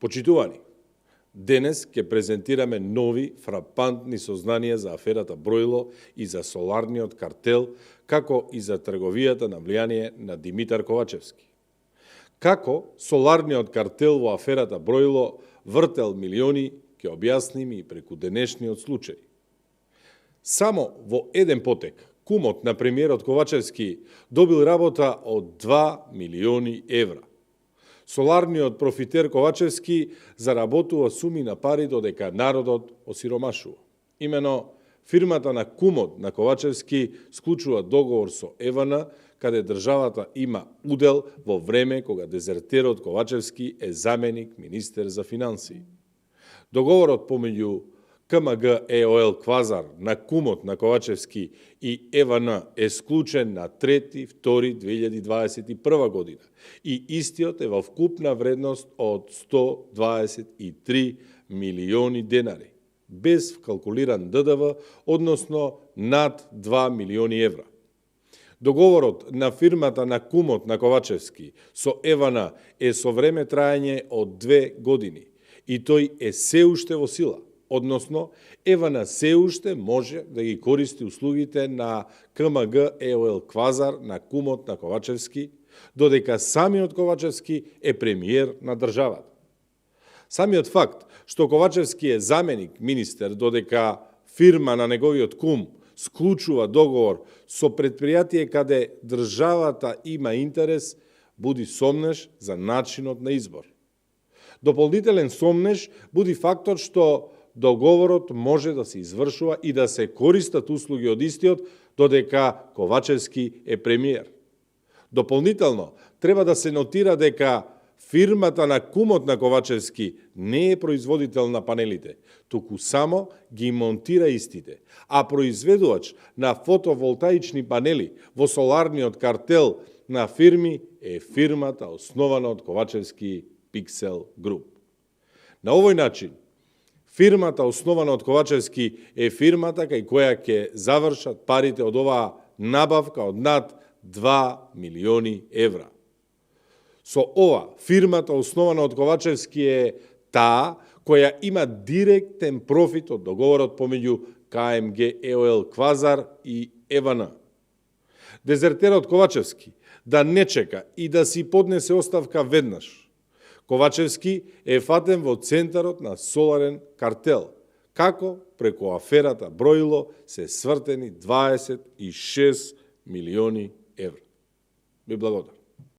Почитувани, денес ќе презентираме нови фрапантни сознанија за аферата Бројло и за соларниот картел, како и за трговијата на влијание на Димитар Ковачевски. Како соларниот картел во аферата Бројло вртел милиони, ќе објасним и преку денешниот случај. Само во еден потек, кумот на премиерот Ковачевски добил работа од 2 милиони евра. Соларниот профитер Ковачевски заработува суми на пари додека народот осиромашува. Имено, фирмата на кумот на Ковачевски склучува договор со ЕВН, каде државата има удел во време кога дезертерот Ковачевски е заменик министер за финансии. Договорот помеѓу КМГ ЕОЛ Квазар на кумот на Ковачевски и ЕВН е склучен на 3.2.2021 година и истиот е во вкупна вредност од 123 милиони денари, без вкалкулиран ДДВ, односно над 2 милиони евра. Договорот на фирмата на кумот на Ковачевски со ЕВН е со време трајање од 2 години и тој е се уште во сила. Односно, ЕВН се уште може да ги користи услугите на КМГ ЕОЛ Квазар на кумот на Ковачевски, додека самиот Ковачевски е премиер на државата. Самиот факт што Ковачевски е заменик министер, додека фирма на неговиот кум склучува договор со предпријатие каде државата има интерес, буди сомнеш за начинот на избор. Дополнителен сомнеш буди фактот што договорот може да се извршува и да се користат услуги од истиот, додека Ковачевски е премиер. Дополнително, треба да се нотира дека фирмата на кумот на Ковачевски не е производител на панелите, туку само ги монтира истите, а произведувач на фотоволтаични панели во соларниот картел на фирми е фирмата основана од Ковачевски Pixel Group. На овој начин, фирмата основана од Ковачевски е фирмата кај која ќе завршат парите од оваа набавка од над 2 милиони евра. Со ова, фирмата основана од Ковачевски е таа која има директен профит од договорот помеѓу КМГ ЕОЛ Квазар и ЕВН. Дезертерот Ковачевски да не чека и да си поднесе оставка веднаш. Ковачевски е фатен во центарот на соларен картел, како преку аферата Бројло се свртени 26 милиони евра. Ви благодарам.